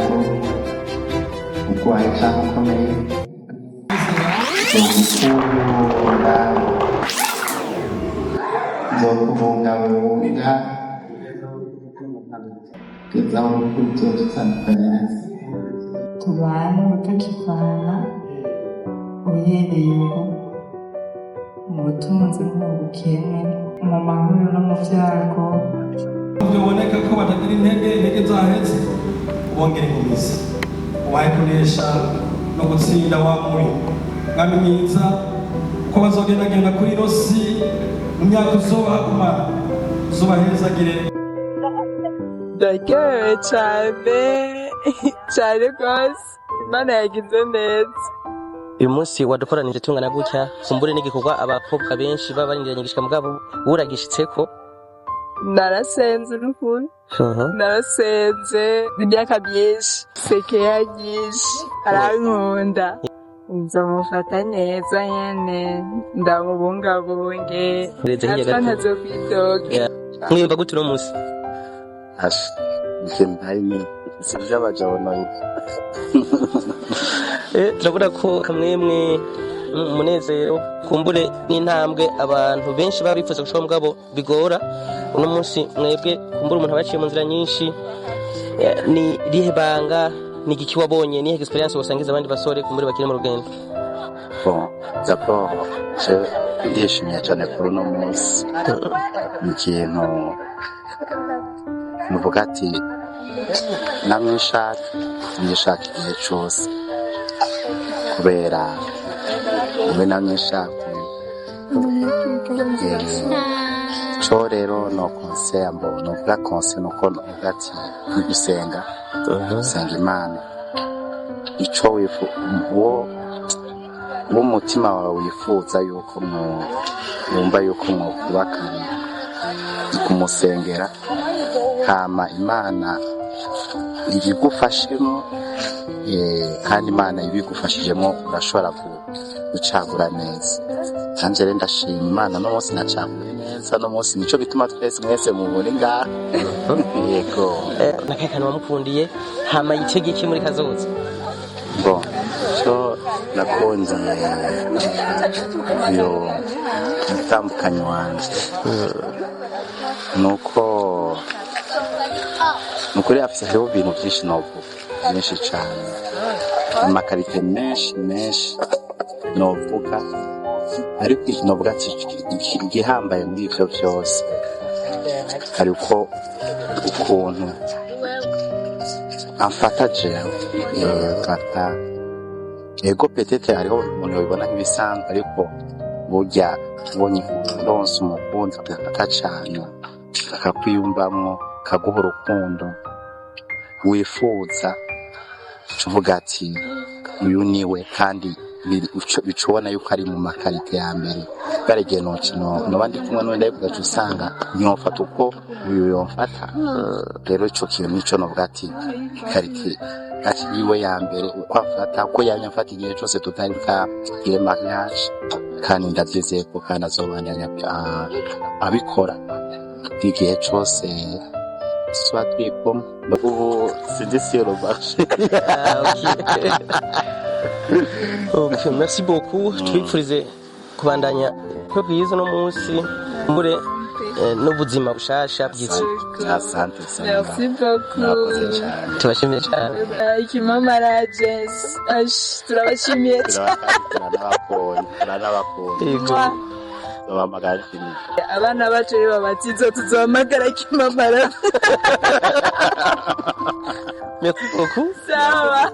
byago, urwaye cyangwa ukomeye, nzogukunda, nzokubungabunga kugeza aho urupfu ruzodutandukanya. Tubane utakivana uhereye ubu, mu butunzi no mu bukene, mu mahoro no mu byago. Biboneka ko batagira intege, intege zahetse, ubongere inkomezi, ubahe kunesha no gutsinda wa mubi. Mwami mwiza, uko bazogendagenda kuri ino si mu myaka uzobaha kumara, uzobahezagire. Ndaryohewe cyane cyane rwose, Imana yagize neza. Uyu munsi wadukoranije tungana gutya, kumbure n'igikorwa abakobwa benshi baba barindiranye gushika, mugabo uragishitseko. Narasenze n'ukuri, narasenze imyaka myinshi, sekeya nyinshi, arankunda, nzomufata neza nyene, ndamubungabunge. Ureze hirya natwe gato. Ntazokwidoga. Mwiyumva gute uno munsi? Asha, nje mpari ni sivyo abagabo nayo. Turabona ko kamwemwe, umunezero, kumbure n'intambwe abantu benshi baba bifuza gushika, mugabo bigora. Uno munsi mwebwe, kumbure umuntu aba yaciye mu nzira nyinshi, ni rihe banga, ni igiki wabonye, nihe experience wosangiza abandi basore kumbure bakiri mu rugendo? Bon, d'abord, je ndishimye cyane kuri uno munsi. Ni ikintu nuvuga ati namwe nshaka, nishaka igihe cyose kubera niwe namwe nshaka. Co rero no conseil mbo novuga, conseil nuko novuga ati ni gusenga, gusenga Imana. Ico wifu uwo w'umutima wawe wifuza yuko wumva yuko mwokubakana, kumusengera, hama Imana ibigufashemo, kandi Imana ibigufashijemo urashobora gucagura neza. Nanje rero ndashima Imana, no munsi nacaguye neza, no munsi nico bituma twese mwese mubone ngaha, yego. Nakahe kantu wamukundiye, hama yitege iki muri kazoza? Bon, cyo nakundiye uyu mutambukanyi wanje nuko nukuri afise, hariho ibintu byinshi novuga, byinshi cane, ama qualités menshi menshi novuga, ariko novuga ati igihambaye muri ivyo vyose hariko ukuntu amfata jewe, mfata ego. Peut-être hariho umuntu yobibona nk'ibisanzwe, ariko burya ubonye uronse umukunzi agafata cane, akakwiyumvamwo, akaguha urukundo wifuza, uca uvuga ati uyu niwe. Kandi uca ubona yuko ari mu ma qualités ya mbere. Kubera igihe noba ndi kumwe n'undi, ariko ugaca usanga ntiyomfata uko uyu yomfata. Rero ico kintu nico novuga ati qualité ati yiwe ya mbere, uko amfata, uko yamye amfata igihe cose tutari bwagire mariage. Kandi ndavyizeye ko kandi azobandanya abikora igihe cose tuba turi kumwe. Ubu sindi sur le marché. Ah, ok, merci beaucoup. Twifurize kubandanya ko bwiza uno munsi, kumbure n'ubuzima bushasha bwiza. Asante sana. Merci beaucoup. Murakoze cyane. Tubashimiye cyane. Ikimamara Agency. Ash, turabashimiye cyane. Turanabakunda, turanabakunda. Yego. Tubahamagara nshimiye. Abana bacu rero babatizo tuzohamagara Ikimamara. Merci beaucoup. Sawa.